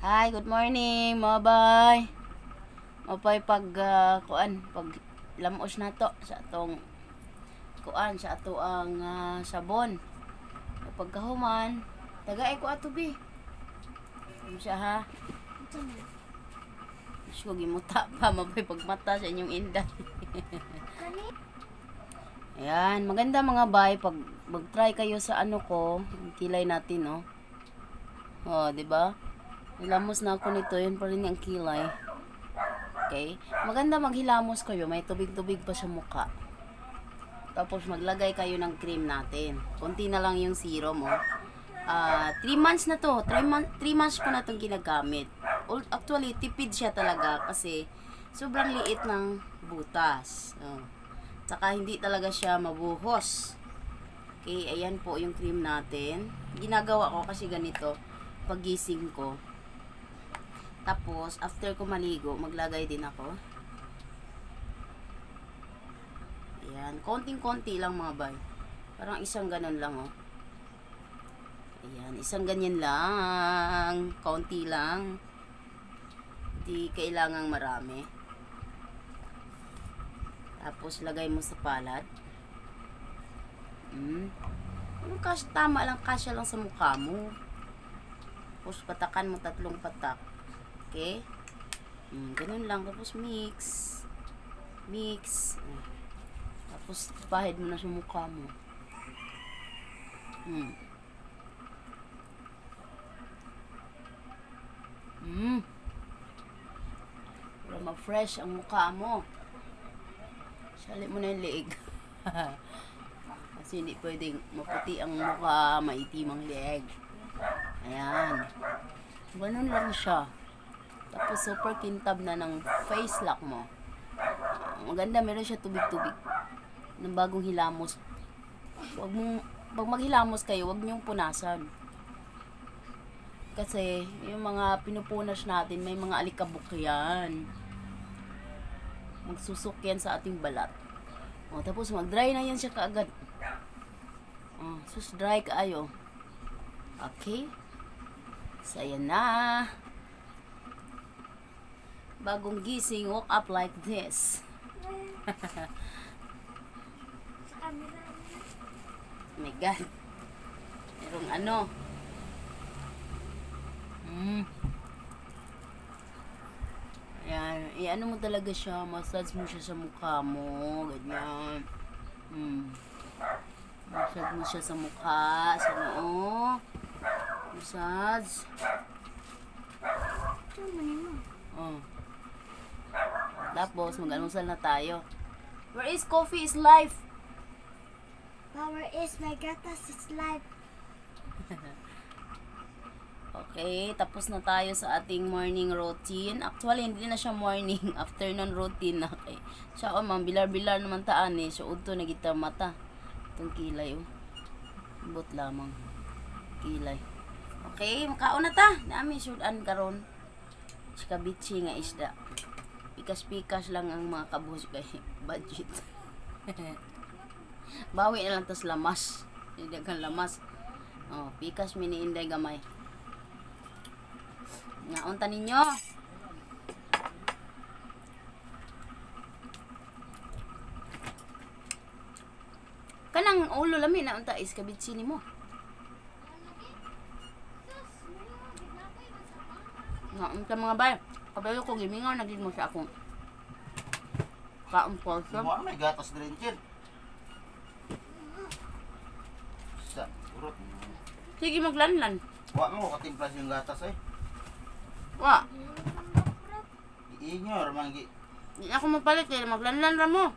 Hi, good morning, mga bay. Mapay pag kuan, pag lamos na to sa atong kuan, sa ato ang sabon. Pagkahuman, tagay ko ato bi. Ano siya ha? Diyos ko, gimuta pa, mapay pagmata sa inyong inday. Ayan, maganda mga bay pag mag-try kayo sa ano ko, yung kilay natin, no. Oh, 'di ba? Hilamos na ako nito, yun pa rin ang kilay. Okay? Maganda maghilamos kayo, may tubig-tubig pa sa mukha. Tapos maglagay kayo ng cream natin. Konti na lang yung serum, oh. 3 months na to. 3 months ko na itong ginagamit. Actually, tipid siya talaga kasi sobrang liit ng butas. Oh. Tsaka hindi talaga siya mabuhos. Okay, ayan po yung cream natin. Ginagawa ko kasi ganito paggising ko. Tapos, after ko maligo, maglagay din ako. Ayan, konting-konti lang mga bay. Parang isang ganun lang, oh. Ayan, isang ganyan lang. Konti lang. Hindi kailangang marami. Tapos, lagay mo sa palad. Yung tama lang, kasya lang sa mukha mo. Tapos, patakan mo 3 patak. Okay? Ganun lang. Tapos, mix. Mix. Tapos, pahid mo na sa mukha mo. Para ma-fresh ang mukha mo. Sali mo na yung leeg. Kasi hindi pwedeng maputi ang mukha, maitim ang leeg. Ayan. Ganun lang siya. Tapos super kintab na ng face lock mo. Maganda, meron siya tubig-tubig ng bagong hilamos. Wag mong, pag maghilamos kayo, wag niyong punasan. Kasi yung mga pinupunas natin, may mga alikabok yan. Magsusok yan sa ating balat. O, tapos mag-dry na yan siya kaagad. O, sus, dry kaayo. Okay. So, ayan na. Bagong gising, woke up like this. Oh my God. Merong ano. Ayan. I-ano mo talaga siya. Massage mo siya sa mukha mo. Ganyan. Massage mo siya sa mukha. Sa noo. Massage. Oh. Tapos, mag-almusal na tayo. Where is coffee is life? Power is my gatas is life. Okay, tapos na tayo sa ating morning routine. Actually, hindi na siya morning, afternoon routine na. Okay. Siya, oh, ma'am, bilar-bilar naman taan eh. So, udto na kita mata. Itong kilay, oh. Bot lamang. Kilay. Okay, makaon na ta. Nami sudan karon. Sikabichi nga isda. Pikas-pikas lang ang mga kabus kay budget. Bawi na lang tas lamas. Hindi kang lamas. Oh, pikas mini inday gamay. Naunta ninyo. Kanang ulo lami na unta is kabitsi nimo. Naunta mga bay. Kabalo ko gimingaw na gid mo sa akong kaon portion. Mo may gatas din dyan. Sa urot. Sige maglanlan. Wa mo katimplas yung gatas eh. Wa. Iinyo ra man gi. Di ako mapalit kay maglanlan ra mo.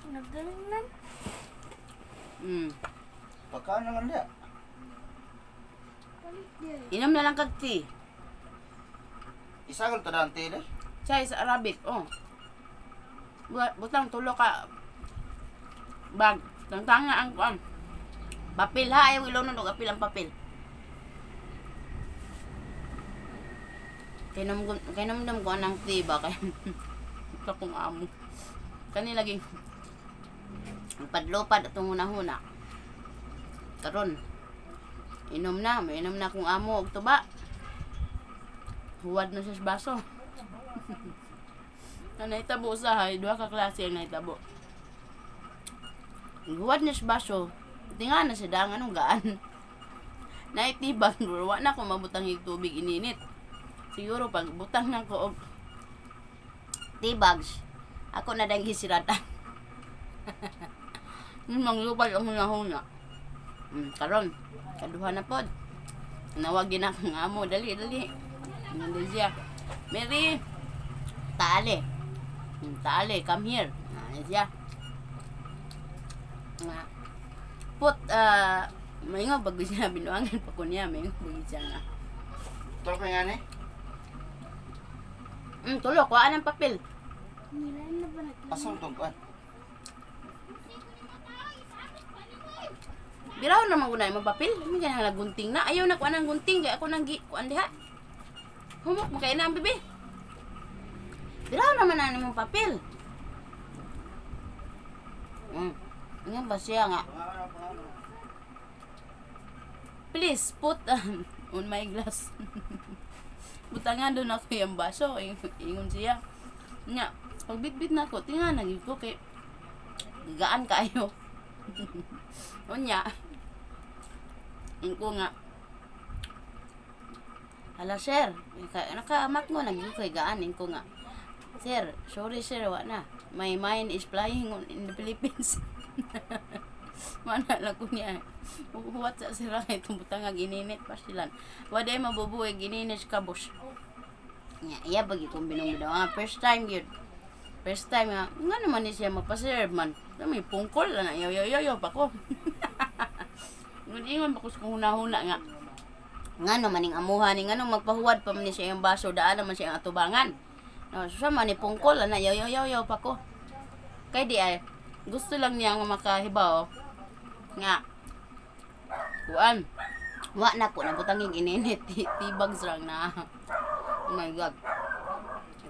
Nagganan. Pagkaan naman dia. Inom na lang kag tea. Isagol ta daan tea eh. Chai sa Arabic, oh. Butang tulo ka bag. Tangtanga ang kuan. Papel ha, ayaw ilonon og apil ang papel. Kay namdam ko anang tea ba kay sa kong amo. Kani laging padlopad atong hunahuna. Karon. Inom na, may inom na akong amo og tuba. Huwad na siya sa baso. Na nahitabo usahay, duha ka klase ang nahitabo. Huwad na siya baso, tinga na siya dang anong gaan. Naitibag, wa na ko mabutang yung tubig ininit. Siguro pag butang na ko og tea bags, ako na dang gisiratan. Manglupad ang hunahuna. Karon, kaduha na pod. Nawag din akong amo, dali, dali. Nandun siya. Mary, taale. Taale, come here. Ah, siya. Nga. Put, maingaw bago siya binuangan pa ko niya, maingaw bago siya nga. Tulok nga ni. Tulok, waan ang papel. Nilain na ba naglalim? Asang tungkuan? Biraw naman ko na imong papel. Hindi ka nang gunting na. Ayaw na kuan ang gunting kay ako nang gi kuan diha. Humok mo kay na ang bibi. Biraw naman na imong papel. Nga ba siya nga? Please put on my glass. Butangan doon ako yung baso. Ingon siya. Nya, pagbitbit na ako, tinga na gyud ko kay gaan kaayo. Unya. Ingko nga. Hala sir, nakaamat mo nag kay gaan ingko nga. Sir, sorry sir, wa na. My mind is flying on in the Philippines. Mana lang ko niya. Huwat sa sira kay itong butang nga gininit pa sila. Waday mabubuhay gininit kabos. Nya, iya bagi kong binong daw. Ah, first time yun. First time nga, nga naman ni siya mapaserve man. May pungkol na, yo yo yo yo pa ko. Ngun ingon pa ko sa huna-huna nga. Nga naman ning amuha ni ngano magpahuwad pa man ni siya yung baso, daan naman siya ang atubangan. No, siya man ni pungkol na yo yo yo yo pa ko. Kay di ay gusto lang niya nga makahibaw nga kuan wa na ko nabutanging ininit tibags rang na. Oh my God.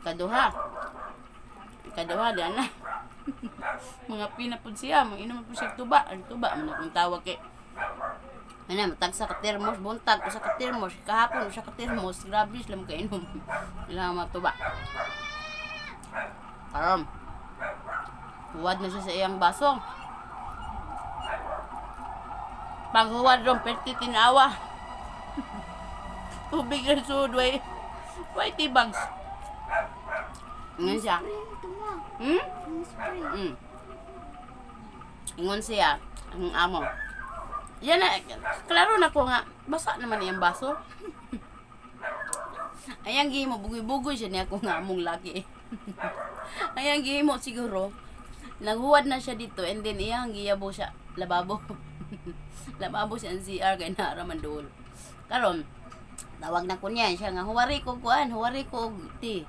Ikaduha. Ikaduha di na. Mga pinapod siya, mga inom po siya tuba. Ang tuba man akong tawag kay. Ano, matag sa ka termos, buntag usa ka termos, kahapon usa ka termos, grabe sila makainom. Ilang mga tuba. Karon. Huwad na siya sa iyang baso. Paghuwad ron, perti tinawa. Tubig na sud, way. Way tibags. Ingon siya. Spray ito ma. Hmm? Yung spray. Ingon siya, ang amo. Yan na, klaro na ko nga, basa naman iyang baso. Ayang gihimo, bugoy-bugoy siya niya ko nga among laki. Ayang gihimo siguro, naghuwad na siya dito and then iyang giyabo siya, lababo. Lababo siya ang CR kay naaraman dool. Karon, tawag na ko niya, siya nga, huwari ko kuan, huwari ko og tea.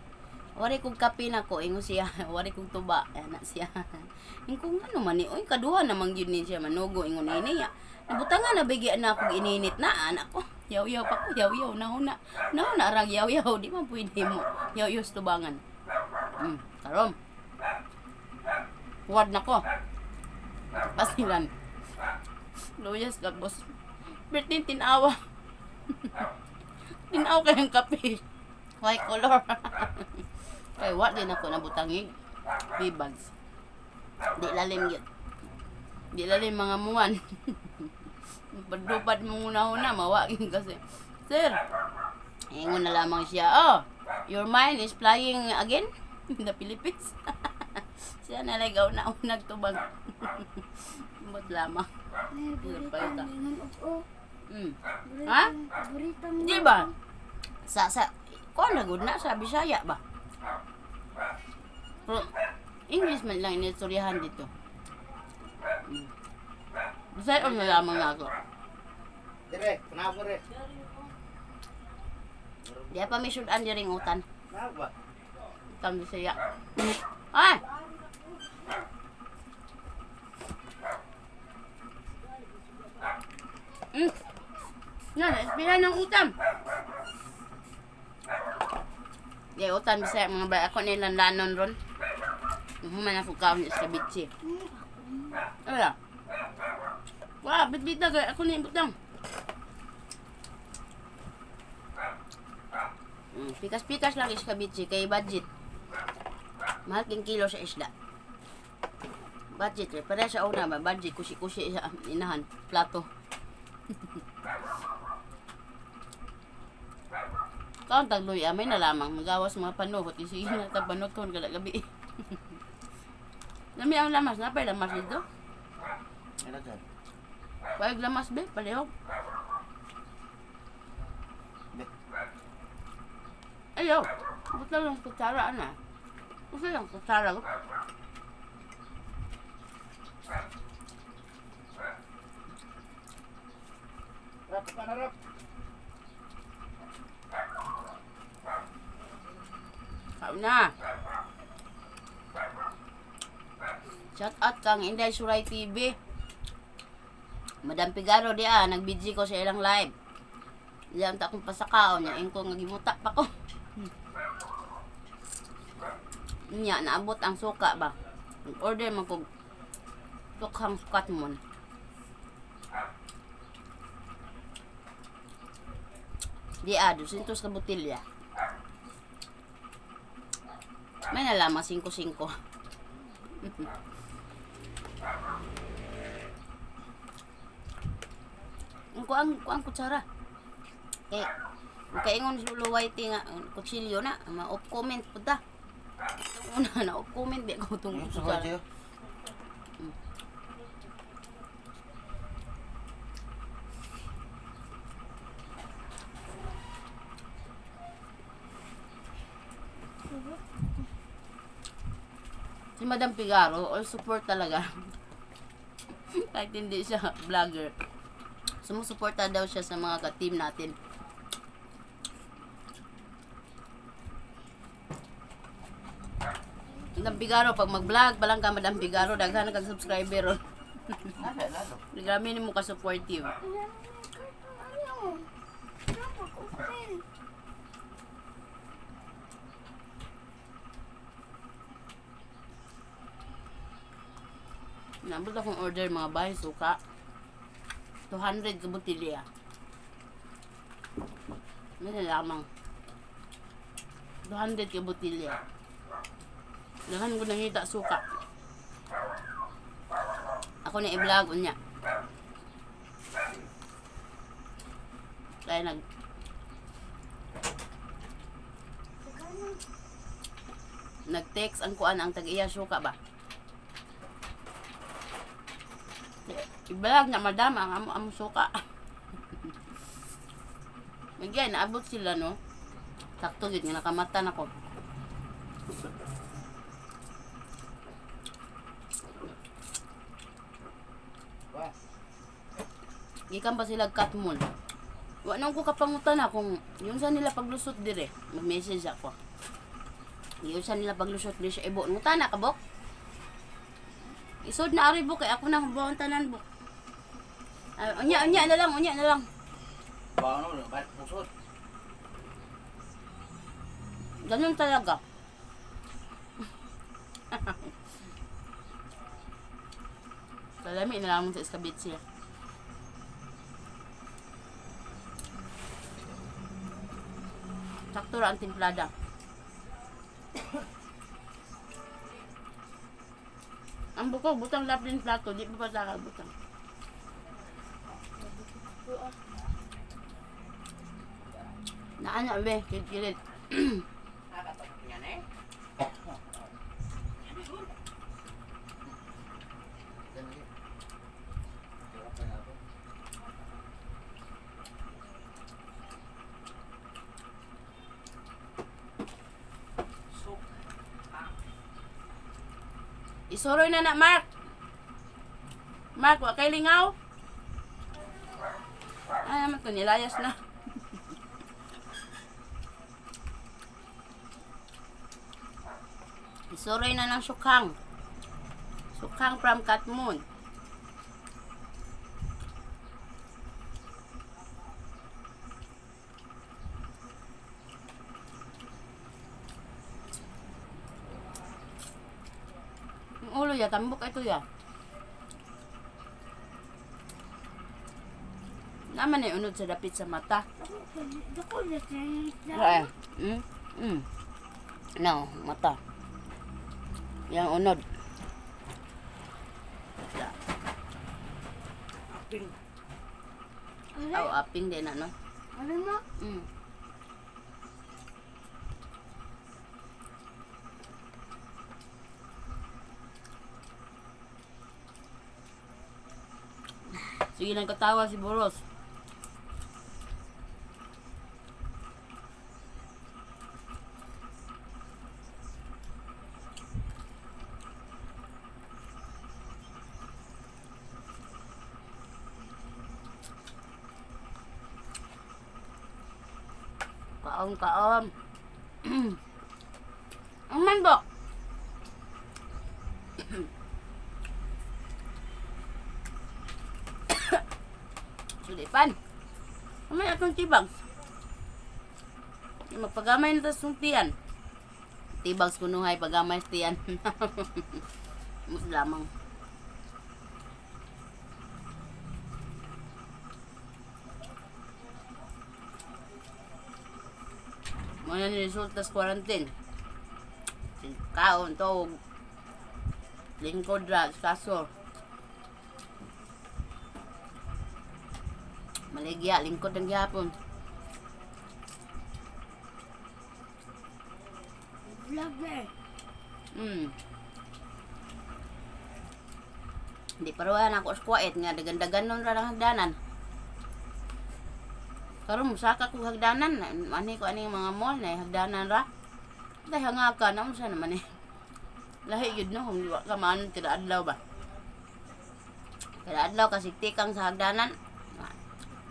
Huwari kog kape na ko, ingon siya, huwari kog tuba, ana siya. Ingon ko, ano man ni, oy, kaduha namang yun ni siya, manugo, ingon ini niya. Nabutangan na bigyan na akong ininit na, anak ko. Yaw-yaw pa ko, yaw-yaw, nahuna. Nahuna rang yaw-yaw, di man pwede mo. Yaw-yaw sa tubangan. Karon. Huwad na ko. Pasilan. Luyas ka, boss. Bertin, tinawa. Tinaw kayong kape. White color. Kay wa din ako nabutangig. Bibags. Di lalim yun. Di lalim mga muwan. Padupad mo una-una, mawagin kasi. Sir, ingon na lamang siya, oh, your mind is flying again in the Philippines. Siya nalagaw na unag tubag. Ba't lamang? May pa burita ita. ningon og o. Ha? Burita Di ba? Sa, kuan na gud na sa Bisaya ba? Pero, English man lang inistoryahan dito. Bisaya na lamang na ako. Dire, panabo re. Di pa may sudan di ring utan. Panabo ba? Utan Bisaya. Ay! Yan, pila ng utam. Di, utan Bisaya mga bay. Ako nilandanon ron. Human ako kaon sa escabeche. Wala. Wah, bitbit na gay. Ako na ibutang. Pikas-pikas lang iskabitsi kay budget. Mahal king kilo sa isda. Budget eh. Pareha sa una ba? Budget. Kusi-kusi sa inahan. Plato. Kaon tagluy amay na lamang. Magawas mga panuhot. Sige na ta panuton kada gabi. Lami ang lamas. Napay lamas dito. Ano dyan? Paig lamas be. Palihog. Be. Ayaw. Buta lang kutsara ana. Usa lang kutsara. Rap ka na rap. Kaon na. Shout out kang Inday Suray TV. Madam Pigaro di ah, nag-busy ko sa ilang live. Diyan ta akong pasakaon niya, ingko nga gimuta pa ko. Nya naabot ang suka ba. Order man kog tukhang sukat mon. Di ah, 200 ka botelya. May nalaman 5-5. Ang kuang kuang kutsara. Kay kaingon si Lolo Whitey nga ang kutsilyo na, ma-off comment pud ta. Itong una na off comment di ako tong Ano sa kutsara. radyo? Si Madam Pigaro, all support talaga. Kahit hindi siya vlogger. Sumusuporta daw siya sa mga ka-team natin. Madam Pigaro, pag mag-vlog pa lang ka, Madam Pigaro, daghan kag subscriber. Nada, lalo. Grabe ni mo ka-supportive. Ano? Open. Nabot akong order mga bahay, suka. 200 ka botelya. May lamang. 200 ka botelya. Daghan ko nangita suka. Ako na i-vlog unya. Kaya nag-text ang kuan ang tag-iya suka ba? I-vlog na madam ang amo amo suka. Nagyay naabot sila no. Sakto gid nga nakamata nako. Ba? Gikan pa sila Katmon. Wa nang ko kapangutan na kung yung sa nila paglusot dire, mag-message ako. Yung sa nila paglusot dire sa ibo. Ngutana ka bok? Isod na ari bok kay ako na hubuan tanan bok. Unya unya na lang, unya na lang. Ba ano, balik pusod. Ganun talaga. Kalami na lang sa iskabit siya. Sakto ra ang timplada. Ang buko, butang laplin plato, di pa pa butang. Naana be, kilid. Isuroy na na, Mark. Mark, wa kay lingaw? Ay, naman to, nilayas na. Isuroy na ng sukhang. Sukhang from Katmon. Yung ulo ya, tambok ito ya. Naman ay unod sa dapit sa mata. Dako na siya. Ay. No, mata. Yang unod. Aping. Aw, aping din ano. Ano mo? Sige nang katawa si Boros. Kaon, kaon. Ang manbok. Sulipan. May atong tibag. Magpagamay na tas tiyan. Tibags kunuhay pagamay sa tiyan. Mus lamang. Muna ni resulta sa quarantine. Kaon, tuog. Lingkod ra, kaso. Maligya, lingkod ang gihapon. Vlogger. Di paruhan ako sa kuwait nga dagan-dagan nun ra ang hagdanan. Karon musaka ko hagdanan, ani ko ani mga mall na hagdanan ra. Dai hangaka na unsa naman eh. Lahi gyud no kung wa ka maano tira adlaw ba. Tira adlaw kasi tikang sa hagdanan.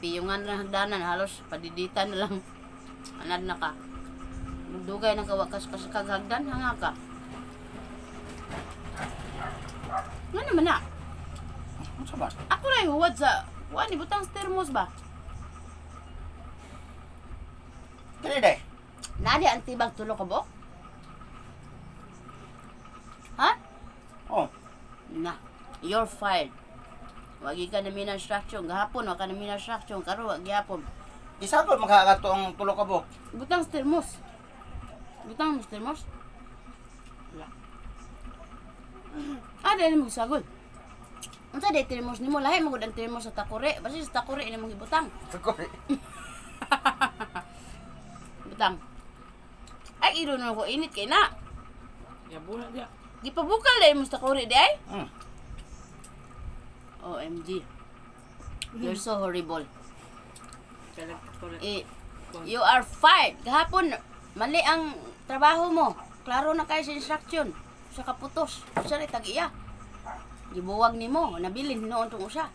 Piyungan ra hagdanan halos padiditan na lang. Anad na ka. Dugay na ka wa kas kag hagdan hangaka. Nga naman na. Unsa ba? Ako na huwad sa kuan ni butang sa thermos ba. Dili day. Nadi ang tibag tulo ka buok? Ha? Oh. Na, you're fired. Wagi ka na instruction. Gahapon, wa ka na instruction. Karon wa gihapon. Gisagol makakato ang tulo ka buok. Butang sa thermos. Butang sa thermos. Wala. Ah, dahil mo sagol. Unsa day thermos nimo? Lahi mo gud ang thermos sa takore. Basta sa takore nimo gibutang. Takore. Butang. Ay, iro na ko init kay na. Yabula dia. Gipabukal dahil mo sa takore di ay. OMG. You're so horrible. Eh, you are fired. Gahapon, mali ang trabaho mo. Klaro na kayo sa instruction. Sa kaputos. Usa rin tag-iya. Gibuwag nimo. Nabilin noon tong usa.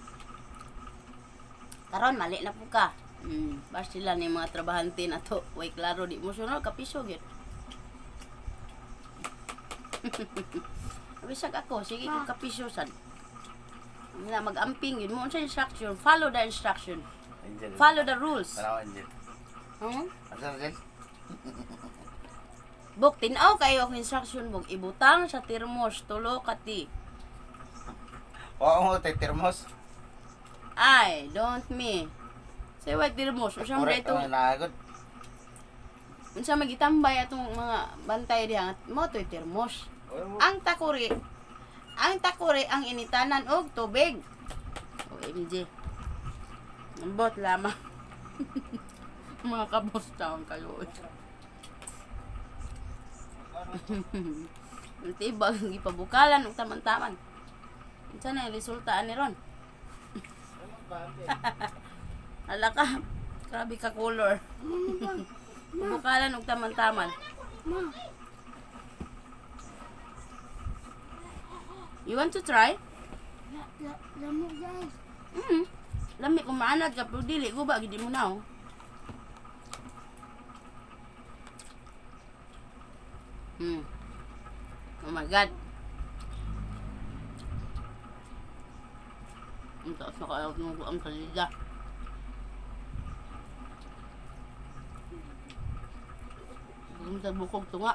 Karon, mali na po ka. Basta sila ni mga trabahante na to. Way klaro, di mo sunod. Kapiso, gyud. Bisag ako, sige ko kapiso sad. Na mag-amping yun mo sa instruction, follow the instruction. Angel. Follow the rules. Tanaw, Angel. Asa Angel? Buk, tin-aw kayo ang instruction buk. Ibutang sa termos, tulo ka ti. Oo, mo tay termos. Ay, don't me. Say what termos? Unsa man Correct ito? ang nagod. Unsa magitambay atong mga bantay diha mo to'y termos. Ang takuri ang initanan og tubig. OMG. Ambot lamang. Mga kabos taon kayo. Ang tibag, gipabukalan og taman-taman. Unsa na resulta ani ron? Hala ka, grabe ka color. Bukalan og taman-taman. Ma. You want to try? Lamok guys. Lami kung maanad ka pero dili guba gid mo na oh. Oh my God. Ang taas na kaya ng ang salida. Ang sa bukog tunga.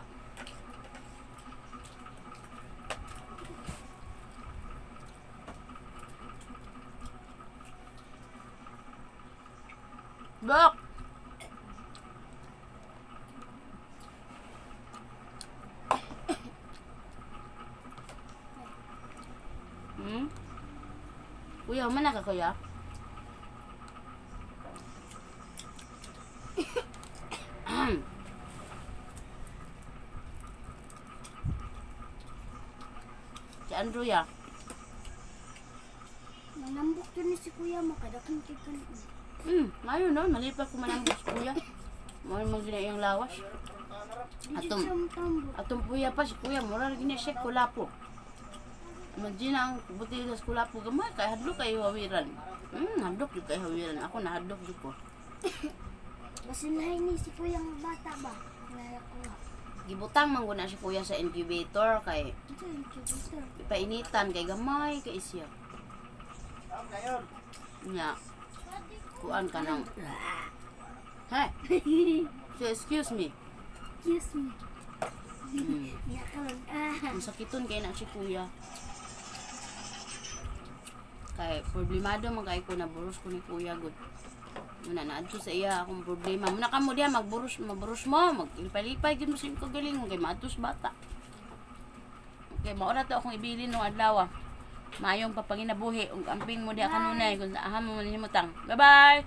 Bok! Kuya, humana ka, kuya? Si Andrew ya. Nanambok yun ni si kuya mo. Kadakan kay kan. Mayo no, malipa ko manambok si kuya. Mo man gina iyang lawas. Di Atom. siya matambok. Atong puya pa si kuya, mura ra gina siya kulapo. Imagine ang buti sa kulapo gamay kay hadlok kay hawiran. Hadlok jud kay hawiran. Ako na hadlok jud ko. Basin lahi ni si kuya nga bata ba? Wala ko. Gibutang man guna si kuya sa incubator kay Ito yung incubator. ipainitan kay gamay kay siya. Nya. Kuan ka nang. Hey. So, excuse me. Excuse me. Niya ka lang. Ah. Ang sakiton kay na si kuya. Kay problemado man kay ko na buros ko ni kuya gud. Muna na adto sa iya akong problema. Muna kamo diha magburos, maburos mo, maglipay-lipay gid mo sa imong kagalingon kay maadto sa bata. Okay, mao na to akong ibilin nung adlaw. Maayong papanginabuhi ug amping mo diha kanunay kung saan mo manhimutang. Bye-bye.